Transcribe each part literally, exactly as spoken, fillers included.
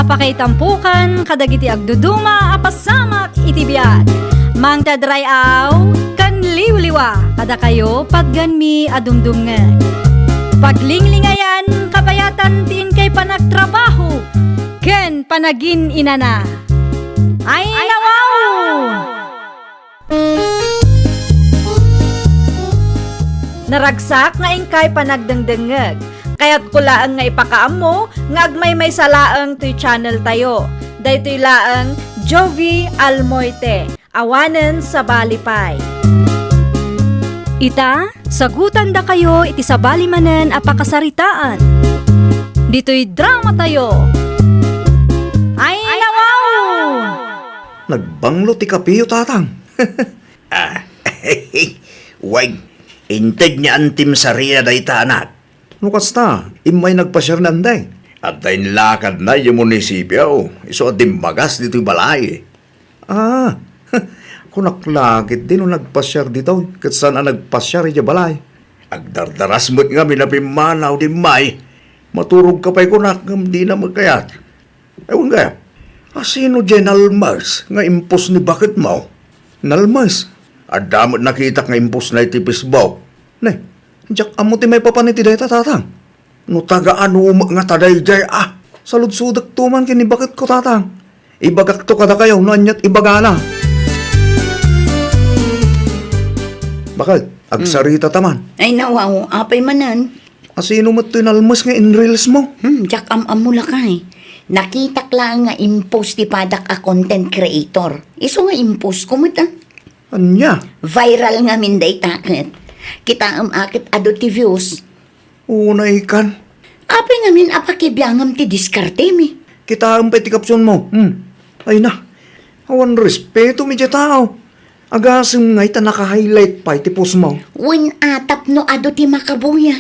Pakaitampokan kadagiti agduduma a pasamak iti biag. Mangted ray-aw ken liwliwa kadakayo patganmi a dumdumngeg. Paglinglingayan, kabayatan ti inkay panagtrabaho ken panagin-inana. Ay, nawaw! Naragsak nga inkay panagdengdengngeg. Kayatko laeng nga ipakaammo nga agmaymaysa laeng toy channel tayo. Daytoy laeng Jovie Almoite, awanen sabali pay. Ita, sagutandakayo iti sabali manen a pakasaritaan. Ditoy drama tayo. Ay, nawaw! Nagbanglo ti kapiyo, Tatang. Ah, wen, inted ni Antim Saria dayta, anak. No kasta, immay nagpasiar ni Anday. Adda inlakadna idiay munisipio, isu a dimmagas ditoy balay. Ah, kunak la ketdi no nagpasiar ditoy, ket saan a nagpasiar idiay balay. Agdardaras met ngamin a pimmanaw idiay immay. Maturogka pay kunak ngem dina met kayat. Ay, wen gayam, asino diay nalmes nga impos ni baketmo? Nalmes? Adda met nakitak nga imposna iti Facebook. Ne, diak ammo ti maipapan iti dayta, Tatang. No taga-ano met ngata daydiay a? Saludsodekto man ken ni baketko, Tatang. Ibagakto kadakayo no aniat ibagana. Baket, agsaritata man. Ay, nawaw, apay manen? Asino met toy nalmes nga in-reels mo? Hmm, diak am-ammo lakay. Nakitak laeng nga impost ti padak a content creator. Isu nga impost ko met, ah. Ania? Viral ngamin dayta ket. Kitaem a ket adu ti views. Unay kan. Apay ngamin a pakibiangam ti diskartemi? Kitaem pay ti caption mo. Hmm. Ay na. Awan respeto mi diay tao. Agasem ngay ta naka-highlight pay ti post mo. Wen a tapno adu ti makabuya.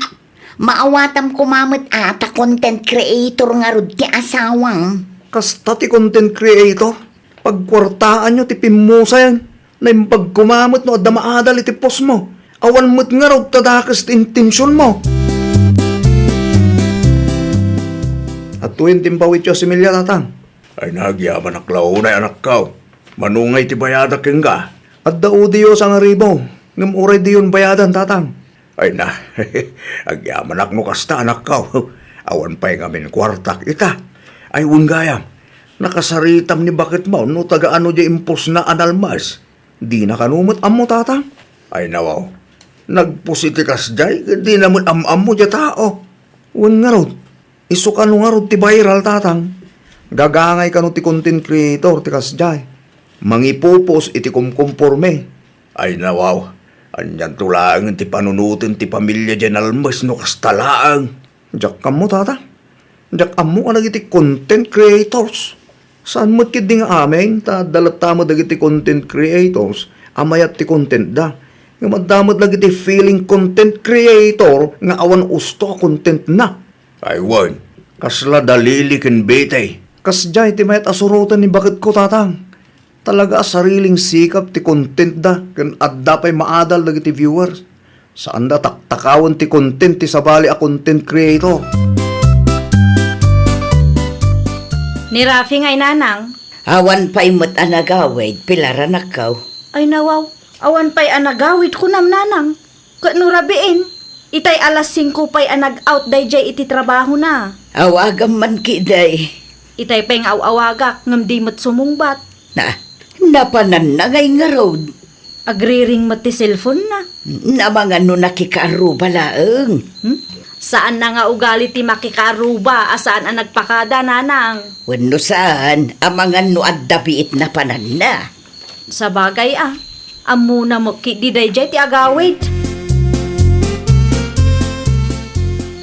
Maawatam koma met a ta content creator ngarud ti asawam. Kasta ti content creator? Pagkuartaanyo ti pimmusay. Naimbag koma met no adda maadal iti post mo. Awan met ngarud ta dakes ti intention mo. Adtoyen ti impawityo a similya, Tatang. Ay, nagyamanak la unay, anakko. Mano ngay ti bayadak kenka? Adda udi yo sangaribu, ngem uray diyon bayadan, Tatang. Ay na, agyamanak no kasta, anakko. Awan pay ngamin kuartak ita. Ay, wen gayam, nakasaritam ni baketmo no taga-ano diay impostna a nalmes. Dina kano met ammo, Tatang. Ay, nawaw, nagpost iti kasdiay ket dina met am-ammo diay tao. Wen ngarud, isu kano ngarud ti viral, Tatang. Gagangay kano ti content creator ti kasdiay. Mangipupos iti kumkumporme. Ay, nawaw, anianto laeng ti panunoten ti pamilya diay nalmes no kasta laeng? Diak ammo, Tata. Diak ammo kadagiti content creators. Saan met ketdi nga amin, ta adda latta met dagiti content creators a mayat ti contentda. Ngem adda met dagiti feeling content creator nga awan usto a contentna. Ay wen, kasla Dalili ken Betty. Kasdiay ti mayat a suroten ni baketko, Tatang. Talaga a sariling sikap ti contentda ken adda pay maadal dagiti viewers. Saanda taktakawen ti content ti sabali a content creator. Ni Rafi ngay, Nanang. Awan pay met a nagawid, pilaranakkaw. Ay nawaw, awan pay a nagawid kunam, Nanang. Ket no rabiin, itay alas singko pay a nag-out daydiay iti trabahona. Awagam man ketdi. Itay pay nga aw-awagak ngem di met sumungbat. Na, napananna ngay ngarud. Agriring met ti cellphone-na. Amangan no nakikaarruba laeng. Hmm? Saanna nga ugali ti makikaarruba a saan a nagpakada, Nanang. Wenno saan, amangan no adda biit napananna. Sabagay a, ammona met ketdi daydiay ti agawid.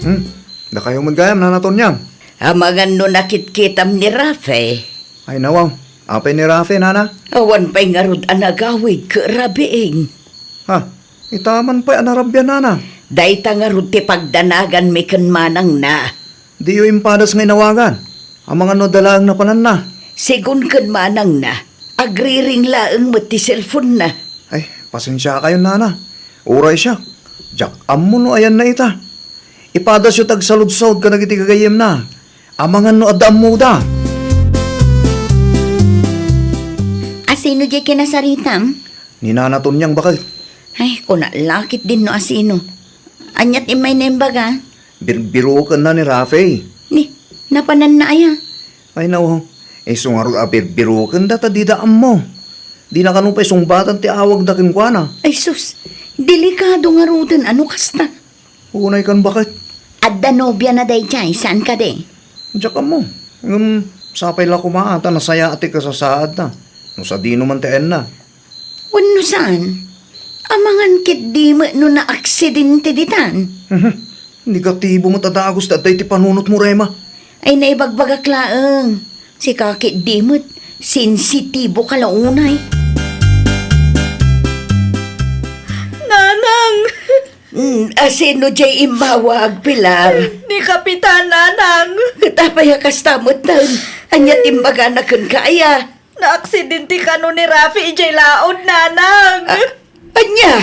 Hmm, dakayo met gayam, Nana Tonya. Amangan no nakitkitam ni Rafe. Ay nawaw, apay ni Rafe, Nana? Awan pay ngarud a nagawid ket rabiin. Ha, ita man pay a narabian, Nana? Dayta ngarud ti pagdanaganmi ken manangna. Diyo impadas nga inawagan? Amangan no adda laeng napananna. Segun ken manangna, agriring laeng met ti cellphone-na. Ay, pasensiakayon, Nana. Uray siak, diak ammo no ayanna ita. Ipadasyo ti agsaludsod kadagiti gagayyemna. Amangan no adda ammoda. Sino diay kinasaritam? Ni Nana Tonyang baket. Ay, kuna la ketdin no asino. Aniat immay naimbaga? Birbirokenna ni Rafi. Ni, napananna aya? Ay, nao. Isu ngarud a birbirokenda ta dida ammo. Dina kano pay sungbatan ti awagda kenkuana. Ay, sus. Delikado ngaruden a no kasta. Unay kan baket. Adda nobiana daydiay, saan kadi? Diak ammo. Ngem sapay la koma ta nasayaat ti kasasaadna. No sadino man ti ayanna. Wenno saan? Amangan ketdi met no naaksidente ditan. Mhm. Negatibo met a dagus ti adda iti panunotmo, Rema. Ay, naibagbagak laeng. Sika ketdi met, sensitibo ka la unay. Nanang! Mm, asino diay immawag, Pilar? Ni Kapitan, Nanang. Ket apay a kasta metten? Ania ti imbagana kenka aya? Naaksidente kano ni Rafi idiay laod, Nanang. Ah, ania?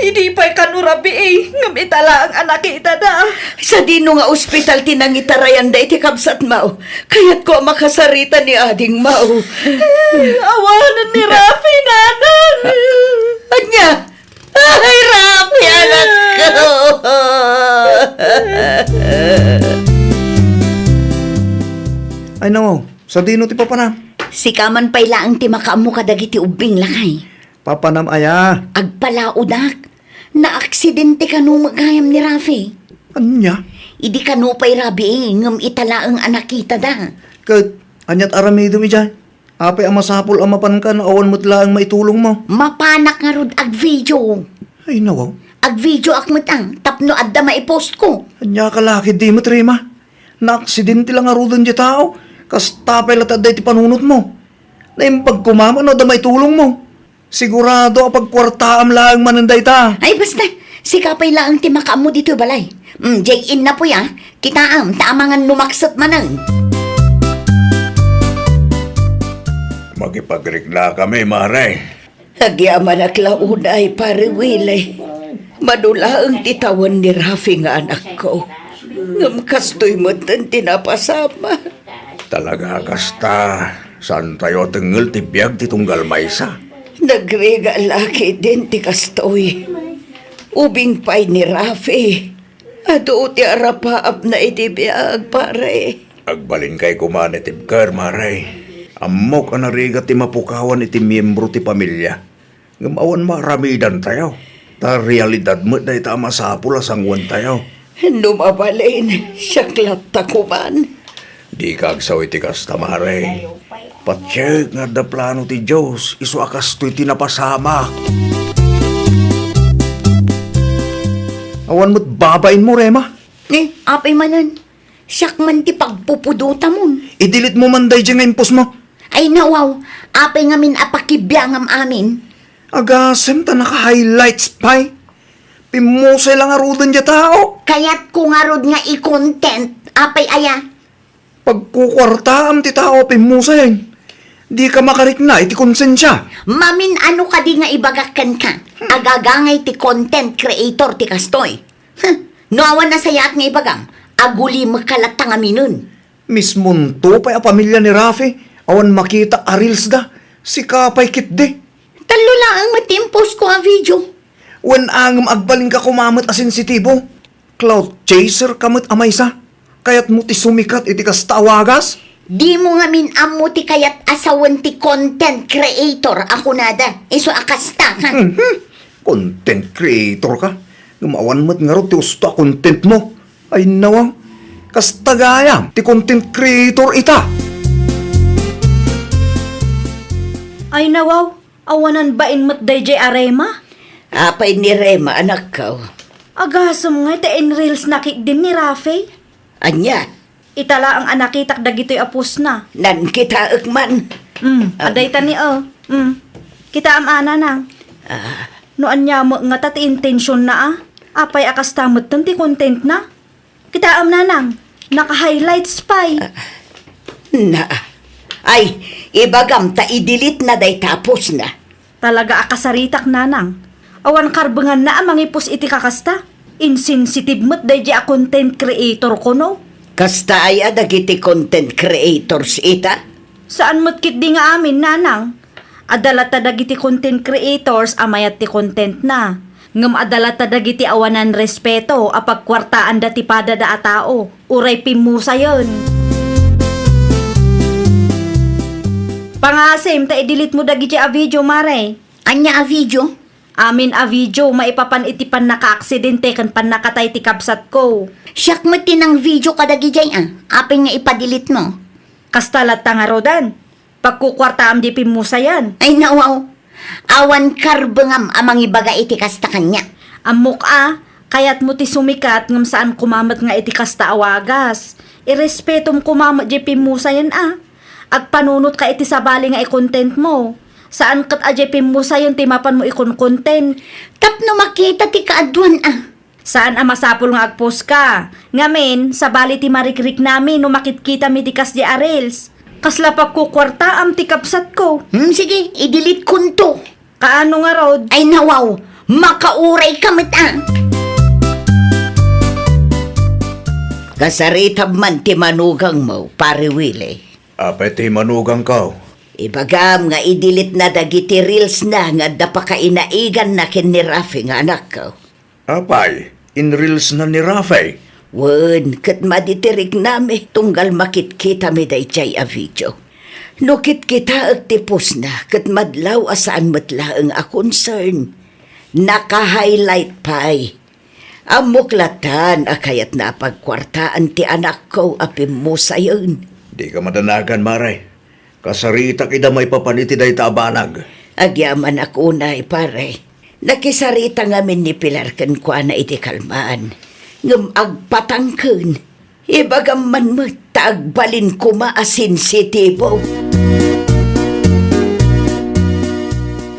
Idi pay kano rabii, ngem ita laeng a nakitada. Sadino nga ospital ti nangitarayanda iti kabsatmo? Kayatko a makasarita ni adingmo. Awanen ni Rafi, Nanang. Ania? Ay, Rafi, anakko! Ay, nao, sadino ti papanam? Sika man pay laeng ti makaammo kadagiti ubbing, lakay. Papanam aya? Agpalaodak. Naaksidente kano met gayam ni Rafi. Ania? Idi kano pay rabii, ngem ita laeng a nakitada. Ket, aniat aramidem idiay? Apay a masapul a mapanka no awan met laeng maitulongmo? Mapanak ngarud agvideo. Ay, nawaw. Agvideoak met, a, tapno adda maipostko. Ania ka la ketdi met, Rema? Naaksidente la ngaruden diay tao. Kasta pay la ti adda iti panunotmo. Naimbag koma no adda maitulongmo. Sigurado a pagkuartaam laeng manen dayta. Ay, basta. Sika pay laeng ti makaammo ditoy balay. Mm, diay innapoy, a. Kitaem, ta amangan no makset manen. Makipagriknakami, Mare. Agyamanak la unay, Pare Willie. Mano laeng ti tawen ni Rafi nga anakko. Ngem kastoy metten ti napasama. Talaga a kasta, saantayo a tengngel ti biag ti tunggal maysa. Nagrigat la ketdin ti kastoy. Ubing pay ni Rafi. Adu ti arapaapna iti biag, pare. Agbalinkayo koma a natibker, Mare. Ammok a narigat ti mapukawan iti miembro ti pamilia. Ngem awan maaramidantayo. Ta realidad met dayta a masapul a sanguantayo. No mabalin, siak latta koman. Dika agsao iti kasta, Mare. Patiek nga adda plano ti Dios, isu a kastoy ti napasamak. Awan met babainmo, Rema? Eh, apay manen? Siak man ti pagpupudotamon. I-delete mo man daydiay nga impostmo. Ay, nawaw, apay ngamin a pakibiangam amin? Agasem ta naka-highlights pay. Pimmusay la ngaruden diay tao. Kayatko ngarud nga i-content, apay aya? Pagkukuartaam ti tao a pimmusay. Dika makarikna iti konsensia. Mamin-ano kadi nga ibagak kenka? Agagangay ti content creator ti kastoy. Huh, no awan nasayaat nga ibagam, agulimekka latta ngaminen. Mismonto pay a pamilia ni Rafi, awan makita a reels da, sika pay ketdi. Tallo laeng met ti impostko a video. Wen angem agbalinka koma met a sensitibo. Clout chaser ka met a maysa. Kayatmo ti sumikat iti kasta a wagas? Dimo ngamin ammo ti kayat a sawen ti content creator a kunada. Isu a kasta, ha? Mhm. Content creator ka. Ngem awan met ngarud ti usto a contentmo. Ay, nawaw. Kasta gayam ti content creator ita. Ay, nawaw. Awanan bain met daydiay a Rema? Apay ni Rema, anakko? Agasem ngay ta in-reels na ketdin ni Rafi. Ania? Ita laeng a nakitak dagitoy a postna. Nankitaek man. Mm, ah, adayta ni, oh. Mm. Kitaem a, nanang. Ah. No ania met ngata ti intensionna, a? Apay a kasta metten ti contentna? Kitaem, nanang, naka-highlights pay. Ah, na. Ay, ibagam ta i-delete na dayta a postna. Talaga a kasaritak, nanang. Awan karbenganna a mangipost iti kakasta. Insensitive met daydiay a content creator kuno. Kasta aya dagiti content creators ita? Saan met ketdi nga amin, nanang. Adda latta dagiti content creators a mayat ti contentna. Ngem adda latta dagiti awanan respeto a pagkuartaanda ti padada a tao, uray pimmusayen. Pangasim ta i-delete mo dagiti a video, Mare. Ania a video? Amin a video maipapan iti pannakaaksidente ken pannakatay ti kabsatko. Siak met ti nang-video kadagijay a. Apay nga ipa-delete mo? Kasta latta ngaruden. Pagkukuartaam di pimmusayan. Ay, nawaw. Awan karbengam a mangibaga iti kasta kaniak. Ammok a, kayatmo ti sumikat ngem saan koma met nga iti kasta a wagas. Irespetom koma met di pimmusayan a. Agpanunotka iti sabali nga i-content mo. Saan ket a di pimmusayan ti mapanmo ikon-content. Tapno makita ti kaaduan a. Saan a masapul nga agpost ka. Ngamin, sabali ti marikriknami no makitkitami ti kasdi a reels. Kasla pagkukuartaam ti kabsatko. Hmm, sige, i-delete konto. Kaano ngarud? Ay, nawaw, makauray ka met a. Kasaritam man ti manugangmo, Pare Willie. Apay ti manugangko? Ibagam nga i-delete na dagiti reels na nga adda pakainaiganna ken ni Rafi nga anakko. Apay, in-reels na ni Rafi? Wen, ket madi ti riknami, tunggal makitkitami daydiay a video. No kitkitaek ti post na, ket madlaw a saan met laeng a concern. Naka-highlight pay. Ammok latan a kayatna a pagkuartaan ti anakko a pimmusayen. Dika madanagan, Mare. Kasaritak ida maipapan iti dayta a banag. Agyamanak unay, pare. Nakisarita ngamin ni Pilar kenkuana iti kalman. Ngem agpatangken. Ibagam man met ta agbalin koma a sensitibo.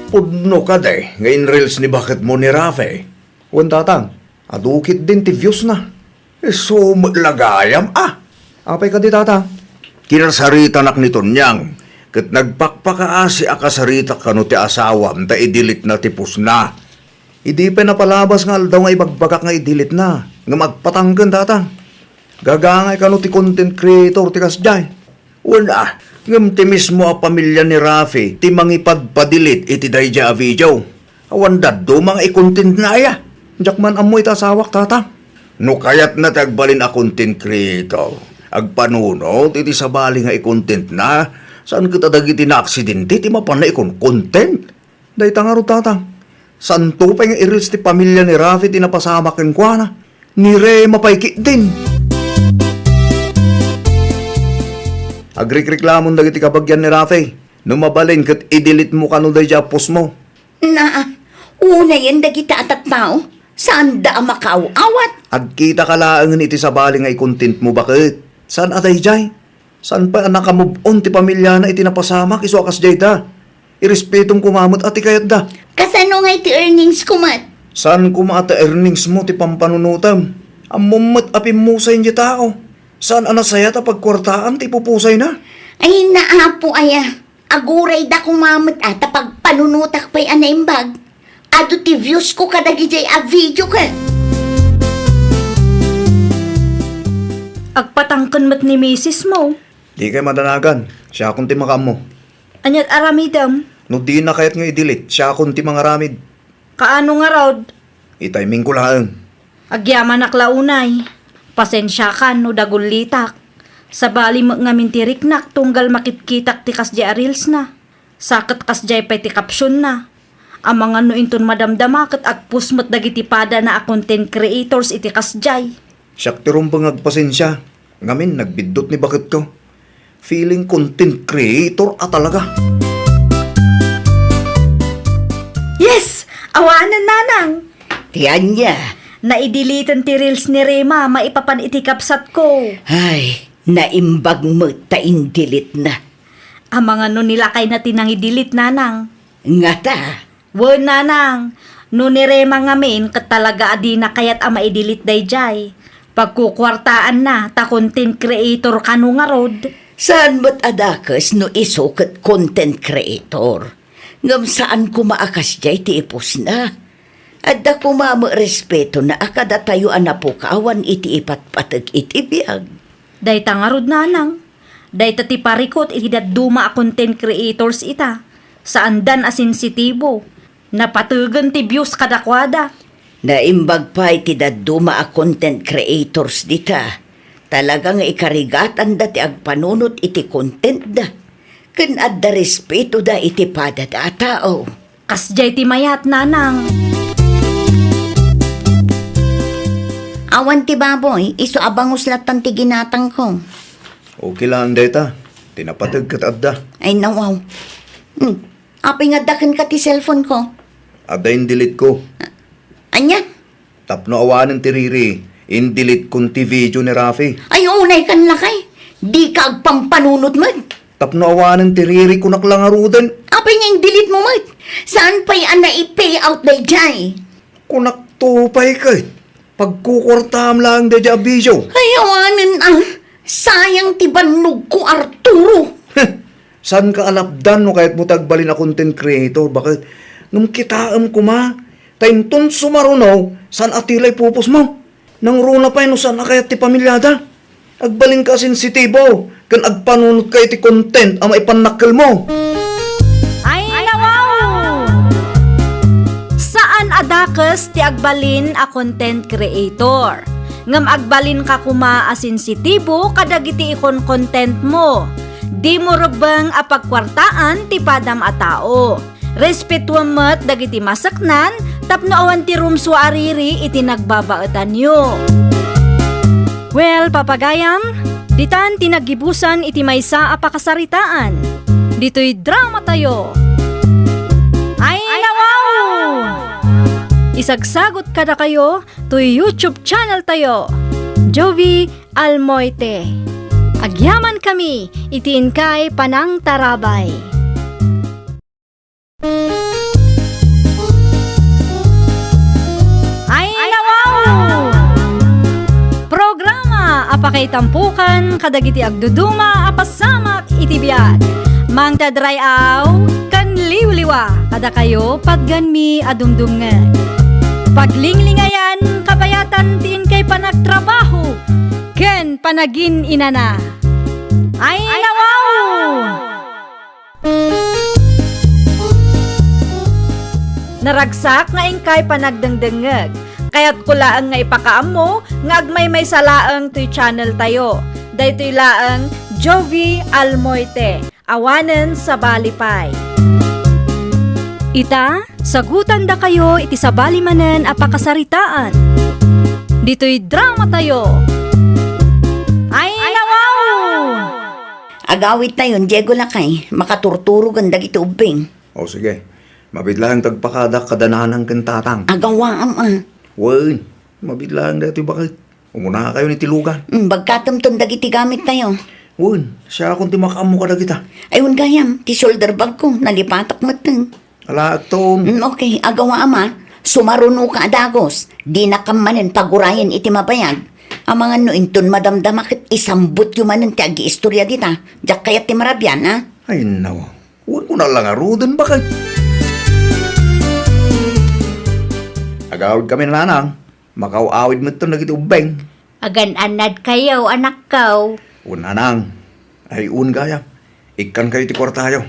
Pudno kadi nga in-reels ni baketmo ni Rafi? Wen, tatang, adu ketdin ti views na. Isu met la gayam a. Apay kadi, tatang? Kinasaritanak ni Tonyang, ket nagpakpakaasi a kasaritak kano ti asawam ta i-delete na ti post na. Idi pay napalabas nga aldaw nga ibagbagak nga i-delete na, ngem agpatangken, tatang. Gagangay kano ti content creator ti kasdiay. Wen a, ngem ti mismo a pamilia ni Rafi ti mangipadpa-delete iti daydiay a video. Awan dadduma nga i-content na aya. Diak man ammo iti asawak, tatang. No kayatna ti agbalin a content creator, agpanunot iti sabali nga i-content na, saan ket a dagiti naaksidente ti mapanna ikon-content. Dayta ngarud, tatang. Santo pay nga i-reels ti pamilia ni Rafi ti napasamak kenkuana. Ni Rema pay ketdin. Agrikreklamon dagiti kabagian ni Rafi. No mabalin ket i-delete mo kano daydiay a post mo. Na, unayen dagita a tattao. Saanda a makaaw-awat. Agkitaka laengen iti sabali nga i-content mo, baket. Saan a daydiay? Saan pay a naka-move on ti pamiliana iti napasamak isu a kasdiay da? Irespetom koma met a ti kayatda. Kasano ngay ti earnings ko met? Saan koma a ti earnings mo ti pampanunotem? Ammom met a pimmusayen ti tao. Saan a nasayaat a pagkuartaam ti ipupusayna? Ay, naapo aya. Agurayda koma met a ta pagpanunotak pay a naimbag. Adu ti views ko kadagidiay a video ket. Agpatangken met ni misis mo. Dikay madanagan, siakon ti makaammo. Aniat aramidem? No dina kayat nga i-delete, siakon ti mangaramid. Kaano ngarud? Itimingko laeng. Agyamanak la unay. Pasensiakan no dagullitak. Sabali met ngamin ti riknak tunggal makitkitak ti kasdiay a reels na. Sa ket kasdiay pay ti caption na. Amangan no inton madamdama ket agpost met dagiti padana a content creators iti kasdiay. Siak ti rumbeng nga agpasensia. Ngamin, nagbiddut ni baketko. Feeling content creator a talaga. Yes! Awanen, nanang! Ti ania? Naideleten ti reels ni Rema maipapan iti kabsatko. Ay, naimbag met ta indelete na. Amangan no nilakayna ti nangidelete, nanang. Ngata? Wen, nanang, no ni Rema ngamin ket talaga a dina kayat a maidelete daydiay. Pagkukuartaanna ta content creator kano ngarud. Saan met a dakes no isu ket content creator. Ngem saan koma a kasdiay ti ipusna. Adda koma met respetona a kadatayo a napukawan iti ipatpateg iti biag. Dayta ngarud, nanang. Dayta ti parikut iti dadduma a content creators ita. Saandan a sensitibo. Napategen ti views kadakuada. Naimbag pay ti dadduma a content creators dita. Talaga nga ikarigatanda ti agpanunot iti contentda. Ken adda respetoda iti padada a tao. Kasdiay ti mayat, nanang. Awan ti baboy, isu a bangus lattan ti ginatangko. Okay lang dayta. Ti napateg ket adda. Ay, nawaw. Hmm. Apay nga adda kenka ti cellphone ko? Adda in-delete ko. Ania? Tapno awanen ti riri, in-delete kon ti video ni Rafi. Ay, unay kan lakay. Dika agpampanunot met. Tapno awanen ti riri, kunak la ngaruden. Apay nga in-delete mo met? Saan pay a nai-pay out daydiay? Kunak to pay ket. Pagkukuartaam laeng daydiay a video. Ay, awanen a. Sayang ti bannogko, Arturo. Saanka a lapdan no kayatmo ti agbalin a content creator, baket? Ngem kitaem koma, ta inton sumaruno, saan a ti la ipupusmo. Nangruna pay no saan a kayat ti pamiliada. Agbalinka a sensitibo ken agpanunotka iti content a maipannakkelmo. Ay, nawaw! Saan a dakes ti agbalin a content creator. Ngem agbalinka koma a sensitibo kadagiti ikon-contentmo. Dimo rebbeng a pagkuartaan ti padam a tao. Respetuem met dagiti maseknan tapno awan ti rumsua a riri iti nagbabaetanyo. Well, papagayam, ditan ti naggibusan iti maysa a pakasaritaan. Ditoy dramatayo. Ay, nawaw! Isagsagot kadakayo toy YouTube channel tayo, Jovie Almoite. Agyamankami iti inkay panangtarabay. Ay, nawaw! Programa a pakaitampukan kadagiti agduduma a pasamak iti biag. Mangted ray-aw ken liwliwa kadakayo patganmi a dumdumngeg. Paglinglingayan kabayatan ti inkay panagtrabaho ken panagin-inana. Ay, nawaw! Naragsak nga inkay panagdengdengngeg. Kayatko laeng nga ipakaammo nga agmaymaysa laeng toy channel tayo. Daytoy laeng Jovie Almoite. Awanen sabali pay. Ita, sagutandakayo iti sabali manen a pakasaritaan. Ditoy dramatayo. Ay, nawaw! Agawidtayon, Diego lakay, makaturturogen dagiti ubbing. O, sige. Mabiit laeng ti agpakadak kada nanang ken tatang. Agawaam a. Wen, mabiit laeng daytoy baket. Umunakayon iti lugan. Mm, bagkatemton dagiti gamittayo. Wen, siakon ti makaammo kadagita. Ay, wen gayam, ti shoulder bagko, nalipatak metten. Alaekton. Mm, okay, agawaam a. Sumarunoka a dagus. Dinakam manen pagurayen iti mabayag. Amangan no inton madamdama ket isambutyo manen ti agiistorya dita. Diak kayat ti marabian, a? Ay, naw. Wen ko na la ngaruden, baket. Agawidkami, nanang. Makaaw-awid metten dagiti ubbing. Agan-annadkayo, anakko. Wen, nanang. Ay, wen gayam. Ikkankayo ti kuartayo.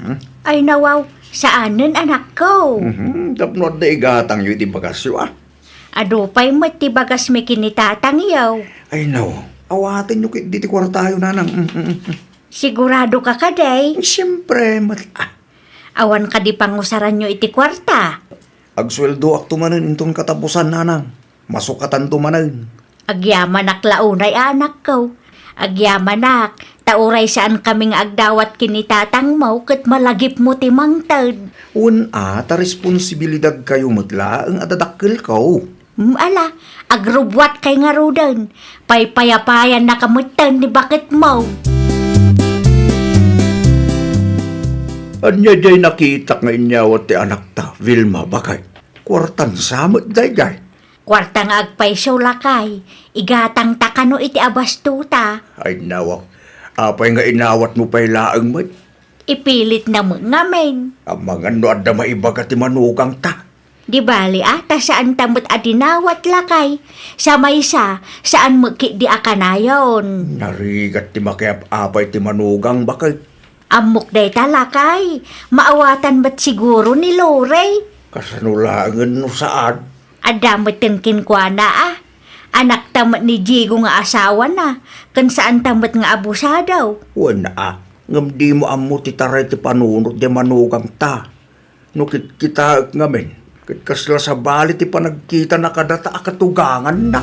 Hmm? Ay, nawaw. Saanen, anakko. Mhm, tapno adda igatangyo iti bagasyo, a. Adu pay met ti bagasmi ken ni tatangyo. Ay, naw. Awatenyo ketdi ti kuartayo, nanang. Mm, mm, mm. Sigurado ka kadi? Siempre met, a. Awan kadi pangusaranyo iti kuarta? Agsueldoakto manen inton katapusan, nanang. Masukatanto manen. Agyamanak la unay, anakko. Agyamanak, ta uray saankami nga agdawat ken ni tatangmo ket malagipmo ti mangted. Wen a, ta responsibilidadkayo met laeng a dadakkelko. Mm, ala, agrubbuatkay ngaruden. Paypayapayannaka metten ni baketmo. Ania diay nakitak nga inyawat ti anakta, Vilma, baket? Kuartan sa met daydiay. Kuarta nga agpayso, lakay. Igatangta kano iti abastuta. Ay, nawaw. Apay nga inawatmo pay laeng met? Ipilitna met ngamin. Amangan no adda maibaga ti manugangta. Di bali, a, ta saanta met a dinawat, lakay. Sa maysa, saan met ketdi a kanayon. Narigat ti makiap-apay ti manugang, baket. Ammok dayta, lakay. Maawatan met siguro ni Lorey. Kasano laengen no saan? Adda met kenkuana, a. Anakta met ni Diego nga asawana, ken saanta met nga abusado. Wen, a. Ngem dimo ammo ti taray ti panunot ti manugangta. No kitkitaek ngamin, ket kasla sabali ti panagkitana kadata a katuganganna.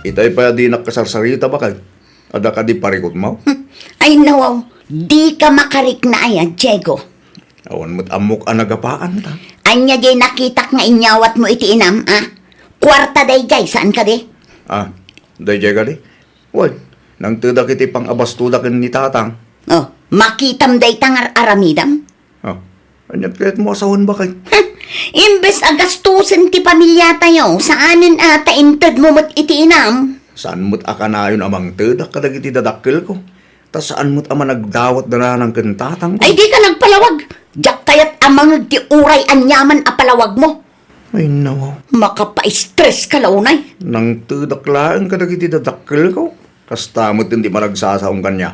Itay pay a dinak kasarsarita, bakay. Adda kadi parikutmo? Hmm. Ay, nawaw. Dika makarikna aya, Diego. Awan met ammok a nagapaanta. Ania diay nakitak nga inyawatmo iti inam, a? Kuarta daydiay, saan kadi? A, daydiay kadi? Wen, nangtedak iti pang-abastoda ken ni Tatang. Oh, makitam dayta nga ar-aramidam? Oh, ania ti kayatmo a sawen, bakay? Imbes a gastusen ti pamiliatayo, saanen a ta intedmo met iti inam? Saan met a kanayon a mangtedak kadagiti dadakkelko? Ta saan met a managdawatda nanang ken tatangko. Ay, dika nagpalawag! Diak kayat a mangeg ti uray aniaman a palawagmo. Ay, nawaw. Makapaistres ka la unay. Nangtedak laeng kadagiti dadakkelko. Kasta met ti managsasaom kaniak.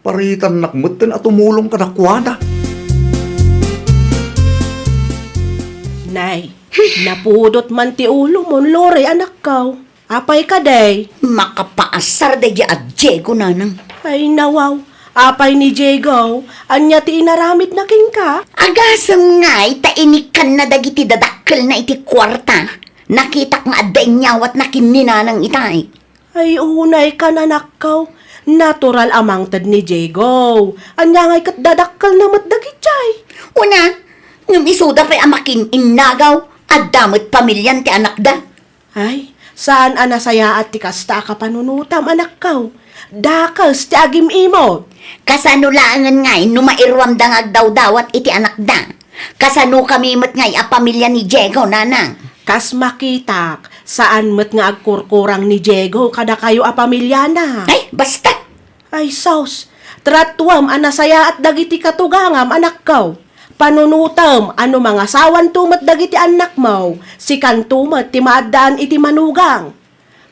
Paritannak metten a tumulong kadakuada. Nay, napudot man ti ulomon, Lorey, anakko. Apay kadi? Makapaasar daydi a Diego, nanang. Ay, nawaw. Apay ni Diego? Ania ti inaramidna kenka? Agasem ngay ta inikkanna dagiti dadakkelna iti kuarta. Nakitak nga adda inyawatna ken ni nanang itay. Ay, unay kan, anakko. Natural a mangted ni Diego. Ania ngay ket dadakkelna met dagiti ay? Una, ngem isuda pay a makin-innagaw, adda met pamilian ti anakda. Ay, saan a nasayaat ti kasta a kapanunotam, anakko. Dakes ti agim-imod. Kasano laengen ngay no mairuamda nga agdawdawat iti anakda? Kasanokami met ngay a pamilya ni Diego, nanang? Kas makitak, saan met nga agkurkurang ni Diego kadakayo a pamilyana. Ay, basta! Ay, sus! Tratuem a nasayaat dagiti katugangam, anakko. Panunotem a no mangasawanto met dagiti annakmo, sikanto met ti maaddaan iti manugang.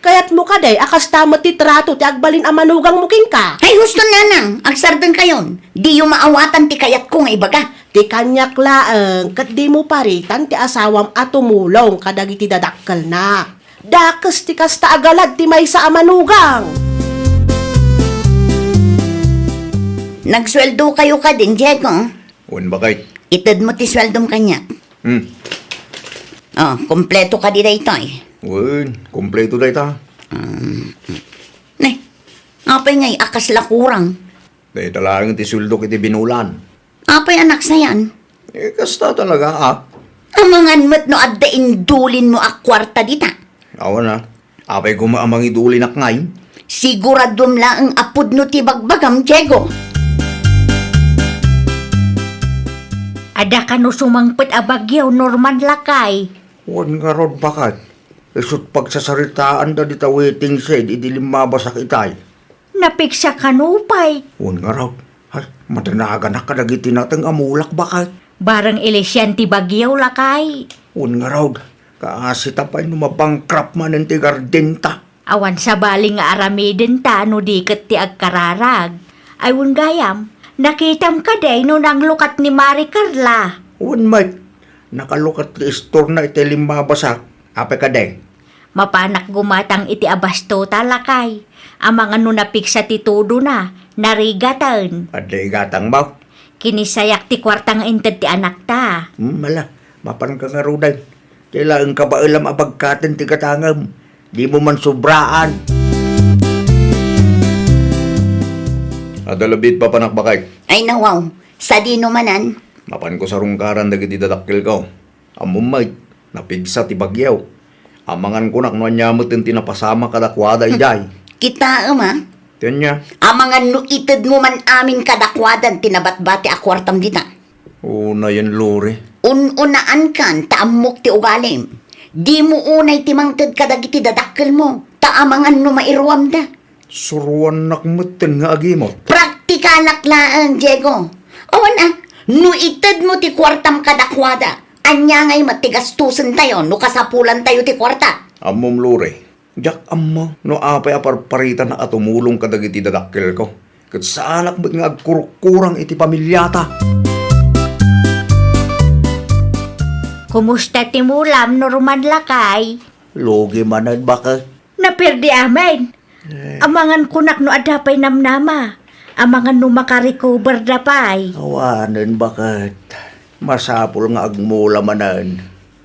Kayatmo kadi a kasta met ti trato ti agbalin a manugangmo kenka? Ay, husto, nanang, agsardengkayon. Diyo maawatan ti kayatko nga ibaga. Ti kaniak laeng, ket dimo paritan ti asawam a tumulong kadagiti dadakkelna. Dakes ti kasta a galad ti maysa a manugang. Nagsueldokayo kadin, Diego? Wen, bakay. Itedmo ti sueldom kaniak. Hmm. Oh, kompleto kadi daytoy? Wen, kompleto dayta. Um, ne, apay ngay a kasla kurang? Dayta laeng ti sueldok iti binulan. Apay a naksayan? Eh, kasta talaga, a. Amangan met no adda indulinmo a kuarta dita. Awan a. Apay koma a mangidulinak ngay? Siguraduem laeng a pudno ti bagbagam, Diego. Adda kano sumangpet a bagyo, Norman, lakay? Wen ngarud, baket. Isut' pagsasaritaanda dita waiting shed idi limmabasak itay. Napigsa kano pay? Wen ngarud. Ay, madanaganak kadagiti nateng a mulak, baket. Bareng ilisian ti bagyo, lakay. Wen ngarud. Kaasita pay no mabankrupt manen ti gardenta. Awan sabali nga aramidenta no di ket ti agkararag. Ay, wen gayam, nakitam kadi no nanglukat ni Mari Carla? Wen met, nakalukat ti istorna iti limmabasak. Apay kadi? Mapanak gumatang iti abastota, lakay. Amangan no napigsa ti tudona, narigaten. Adda igatangmo? Kinisayak ti kuarta nga inted ti anakta. Hmm, ala, mapanka ngaruden. Kailangan kabaelam a bagkaten ti gatangem. Dimo man sobraan. Adda labi ti papanakbakay. Ay, nawaw. Sadino manen? Mapanko sarungkaran dagiti dadakkelko. Ammom met, napigsa ti bagyo. Amangan kunak no ania met ti napasamak kadakuada idiay. Kitaem, a? Ti ania? Amangan no itedmo man amin kadakuadan ti nabatbati a kuartam dita. Unayen, Lori. Un-unaankan ta ammok ti ugalim. Dimo unay ti mangted kadagiti dadakkelmo, ta amangan no mairuamda. Suroannak metten nga agimot. Praktikanak laeng, Diego. Awan a, no itedmo ti kuartam kadakuada, ania ngay met ti gastusentayo no kasapulantayo ti kuarta? Ammom, Lori. Diak ammo no apay a parparitanak a tumulong kadagiti dadakkelko, ket saanak met nga agkurkurang iti pamiliata. Kumusta ti mulam, Norman lakay? Lugi manen, baket. Napirdi amin. Eh. Amangan kunak no adda pay namnama. Amangan no makarecover da pay. Awanen, baket. Masapul nga agmula manen.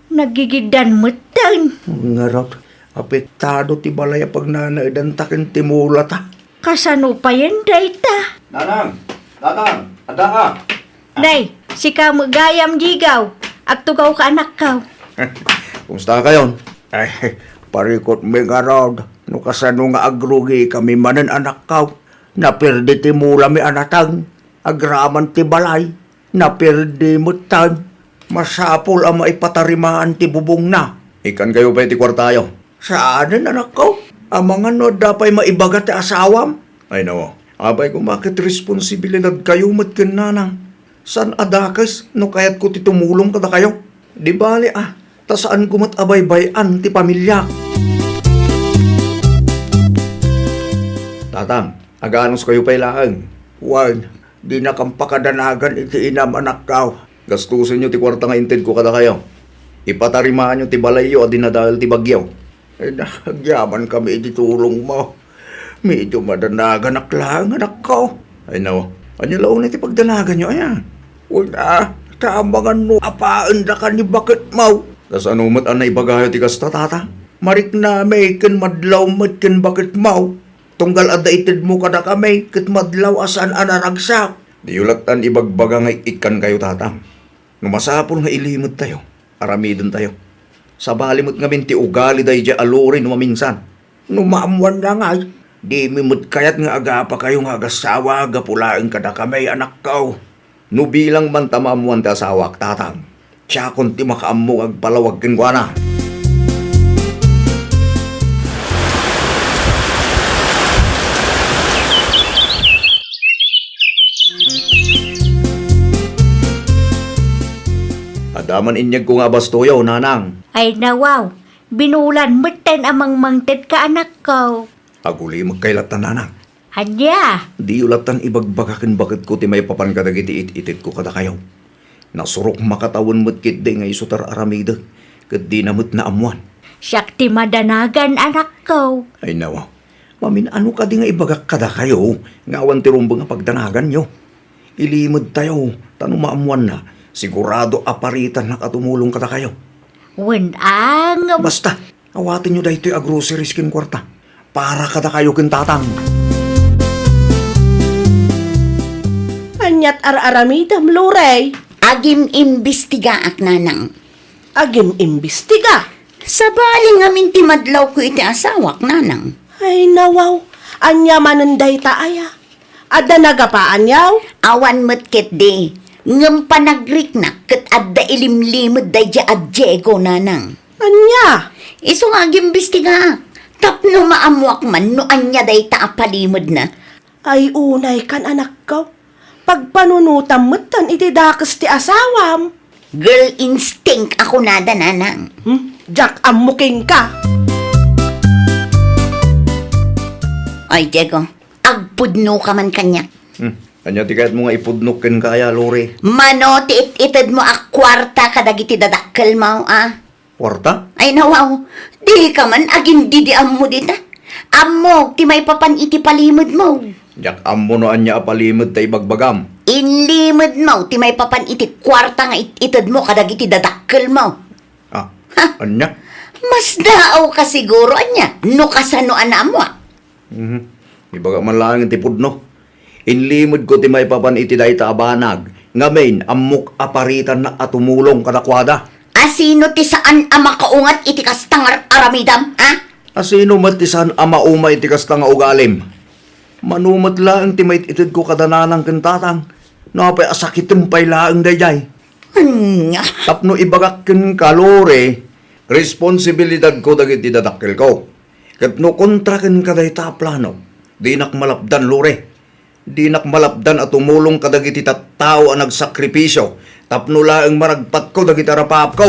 Nagigiddan metten. Ngarud, apektado ti balay a pagnanaedanta ken ti mulata. Kasano payen dayta? Nanang! Tatang! Adda ka! Nay, sika met gayam, Jigaw. Agtugawka, anakko. Kumusta kayon? Ay, parikutmi ngarud no kasano nga agrugikami manen, anakko. Napirdi ti mulami a nateng. Agraman ti balay. Napirdi metten. Masapul a maipatarimaan ti bubongna. Ikkankayo pay ti kuartayo. Saanen, anakko. Amangan no adda pay maibaga ti asawam. Ay, nawa. Apay koma ket responsibilidadkayo met ken nanang. Saan a dakes no kayatko ti tumulong kadakayo. Di bale a, ta saanko met a baybay-an ti pamiliak. Tatang, aganuskayo pay laeng. Wen, dinakam pakadanagan iti inam, anakko. Gastusenyo ti kuarta nga intedko kadakayo. Ipatarimaanyo ti balayyo a dinadael ti bagyo. Ay, nagyamankami iti tulongmo. Medio madanaganak laeng, anakko. Ay, nawa. Ania la unay ti pagdanaganyo, aya? Wen a, ta amangan no apaendaka ni baketmo. Kasano met a naibagayo ti kasta, Tatang? Mariknami ken madlaw met ken baketmo. Tunggal adda itedmo kadakami ket madlaw a saan a naragsak. Diyo lattan ibagbaga nga ik-ikkankayo, Tatang. No masapul nga ilimedtayo, aramidentayo. Sabali met ngamin ti ugali daydiay a Lori no maminsan. No maammoanna ngay, dimi met kayat nga agapakayo nga agassawa gapu laeng kadakami, anakko. No bilang man ta maammoan ti asawak, Tatang, siakon ti makaammo nga agpalawag kenkuana. Adda man inyegko nga abastoyo, nanang. Ay, nawaw, binulan metten a mangmangted ka, anakko. Agulimekkay latta, nanang. Ania? Diyo lattan ibagbaga ken baketko ti maipapan kadagiti it-itedko kadakayo. Nasurok makatawen met ketdi nga isu ti ar-aramidek, ket dina met naammoan. Siak ti madanagan, anakko. Ay, nawa. Mamin-ano kadi nga ibagak kadakayo nga awan ti rumbeng a pagdanaganyo? Ilimedtayo, ta no maammoanna, sigurado a paritanak a tumulong kadakayo. Wen, ang- Basta, awatenyo daytoy a groceries ken kuarta. Para kadakayo ken Tatang. Aniat ar-aramidem, Lorey? Agim-imbestigaak, nanang. Agim-imbestiga? Sabali ngamin ti madlawko iti asawak, nanang. Ay, nawaw. Ania manen dayta aya? Adda nagapaanyo? Awan met ketdi. Ngem panagriknak ket adda ilimlimed daydiay a Diego, nanang. Ania? Isu nga agimbistigaak. Tapno maammoak man no ania dayta a palimedna. Ay, unaykan, anakko. Pagpanunotam metten iti dakes ti asawam. Girl instinct a kunada, nanang. Hmm? Diak ammo kenka. Ay, Diego, agpudnoka man kaniak. Hmm. Ania ti kayatmo nga ipudnok kenka aya, Lori? Mano ti it-itedmo a kuarta kadagiti dadakkelmo, a? Kuarta? Ay, nawaw, dika man agindidi ammo dita. Ammok ti maipapan iti palimedmo. Diak ammo no ania a palimed ta ibagbagam. Inlimedmo ti maipapan iti kuarta nga it-itedmo kadagiti dadakkelmo. Ah, ha? Ania? Masdaawka siguro, ania, no kasano a naammoak. Mhm. Ibaga man laeng ti pudno. Inlimedko ti maipapan iti dayta a banag, ngamin, ammok a paritannak a tumulong kadakuada. Asino ti saan a makaunget iti kasta nga ar-aramidam, ha? Asino met ti saan a mauma iti kasta nga ugalim? Mano met laeng ti mait-itedko kada nanang ken tatang, no apay a sakitem pay laeng daydiay. Ania? Tapno ibagak kenka, Lore, responsibilidadko dagiti dadakkelko. Ket no kontra kenka dayta a plano, dinak malapdan, Lore. Dinak malapdan a tumulong kadagiti tattao a nagsakripisio tapno laeng maragpatko dagiti arapaapko.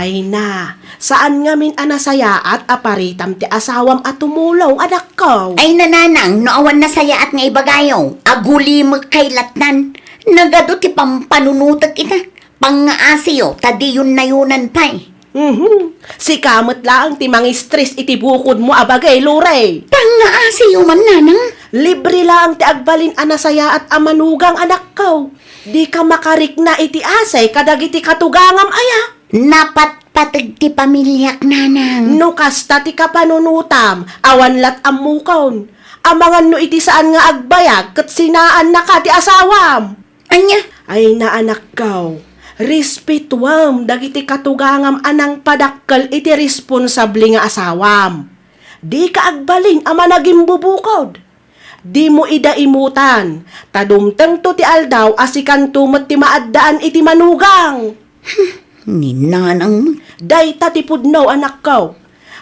Ay na, saan ngamin a nasayaat a paritam ti asawam a tumulong, anakko? Ay na, nanang, no awan nasayaat nga ibagayo, agulimek kay latnan. Nagadu ti pampanunotek ita. Pangngaasiyo, ta diyon nayunan pay. Mhm. Sika met laeng ti mangistress iti bukodmo a bagay, Lore. Pangngaasiyo man, nanang. Libre laeng ti agbalin a nasayaat a manugang, anakko. Dika makarikna iti asay kadagiti katugangam aya. Napatpateg ti pamiliak, nanang. No kasta ti kapanunotam, awan lat ammokon. Amangan no iti saan nga agbayag ket sinaannaka ti asawam. Ania? Ay na, anakko, respetuam dagiti katugangam a nangpadakkel iti responsable nga asawam. Dika agbalin a managimbubukod. Dimo ida imutan, ta dumtengto ti aldaw a sikanto met ti maaddaan iti manugang. Ni nanang met. Dayta ti pudno, anakko.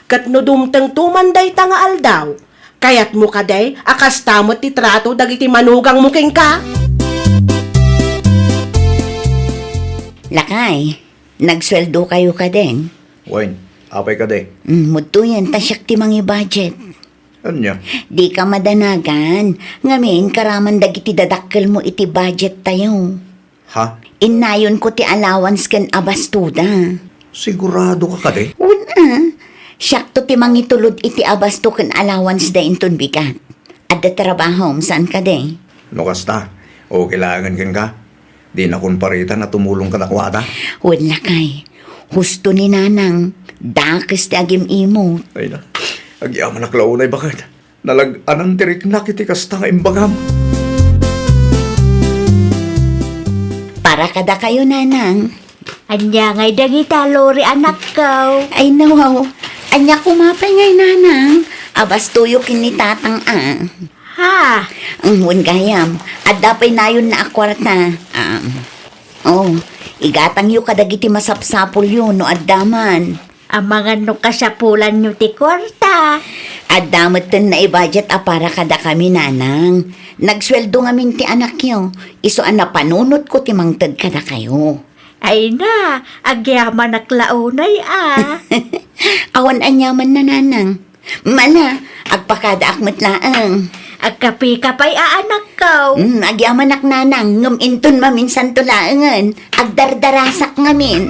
Ket no dumtengto man dayta nga aldaw, kayatmo kadi a kasta met ti trato dagiti manugangmo kenka? Lakay, nagsueldokayo kadin? Wen, apay kadi? Mm, mudtoyen ta siak ti mangi-budget. Ania? Dika madanagan, ngamin karaman dagiti dadakkelmo iti budget tayo. Ha? Innayonko ti allowance ken abastoda. Sigurado ka kadi? Wen a. Siakto ti mangitulod iti abasto ken allowance da inton bigat. Adda trabahom, saan kadi? No kasta, okay laengen kenka. Dinakon paritan a tumulong kadakuada. Wen lakay, husto ni nanang, dakes ti agim-imot. Ay na, agyamanak la unay baket. Nalag-anan ti riknak iti kasta nga imbagam. Para kadakayo, nanang. Ania ngay dagita, Lori, anakko? Ay, nawaw. Ania koma pay ngay, nanang? Abastoyo ken ni tatang a. Ha? Wen gayam, adda pay nayonna a kuarta. Ah. Oh, igatangyo kadagiti masapsapulyo no adda man. Amangan no kasapulanyo ti kuarta. Adda metten nai-budget a para kadakami, nanang. Nagsueldo ngamin ti anakyo, isu a napanunotko ti mangted kadakayo. Ay na, agyamanak la unay a. Awan aniaman, nanang. Mala, agpakadaak met laeng. Agkapeka pay a, anakko. Mm, agyamanak, nanang, ngem inton maminsanto laengen, agdardarasak ngamin.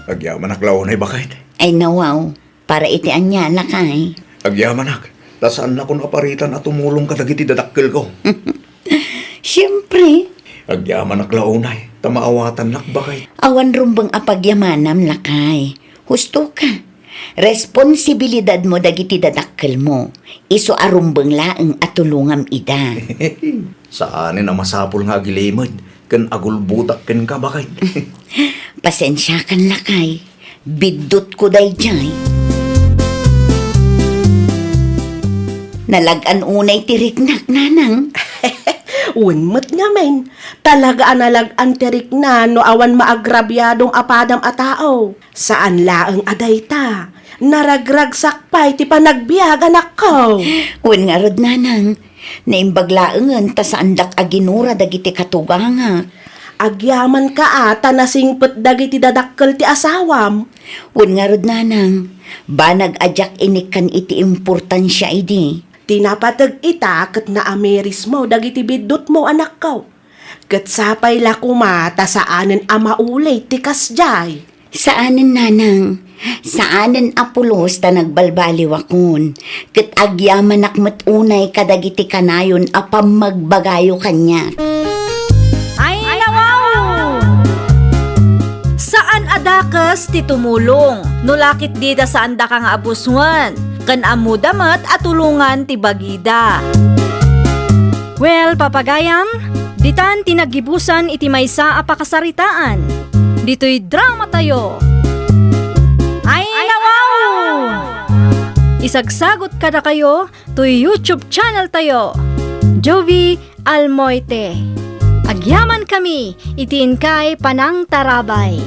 Agyamanak la unay baket. Ay, nawaw, para iti ania, lakay? Agyamanak, ta saannakon a paritan a tumulong kadagiti dadakkelko. Siempre. Agyamanak la unay, ta maawatannak, baket. Awan rumbeng a pagyamanam, lakay. Husto ka. Responsibilidadmo dagiti dadakkelmo. Isu a rumbeng laeng a tulongam ida. Saanen a masapul nga agilimed ken agulbotak kenka, baket. Pasensiakan, lakay. Biddutko daydiay. Nalag-an unay ti riknak, nanang. Wen met ngamin, talaga a nalag-an ti rikna no awan maagrabiadom a padam a tao. Saan laeng a dayta, naragragsak pay ti panagbiag, anakko. Wen ngarud, nanang, naimbag laengen ta saandak a ginura dagiti katugangak. Agyamanka a ta nasingpet dagiti dadakkel ti asawam. Wen ngarud, nanang, banag a diak inikkan iti importansia idi. Ti napateg ita ket naamirismo dagiti biddutmo, anakko. Ket sapay la koma ta saanen a mauli ti kasdiay. Saanen, nanang. Saanen a pulos ta nagbalbaliwakon. Ket agyamanak met unay kadagiti kanayon a pammagbagayo kaniak. Ay, nawaw! Saan a dakes ti tumulong. No lakit dida saan daka nga abusngen. Ken ammoda met a tulongan ti bagida. Well, papagayam, ditan ti naggibusan iti maysa a pakasaritaan. Ditoy drama tayo. Ay, nawaw! Isagsagot kadakayo toy YouTube channel tayo, Jovie Almoite. Agyaman kami iti inkay panangtarabay.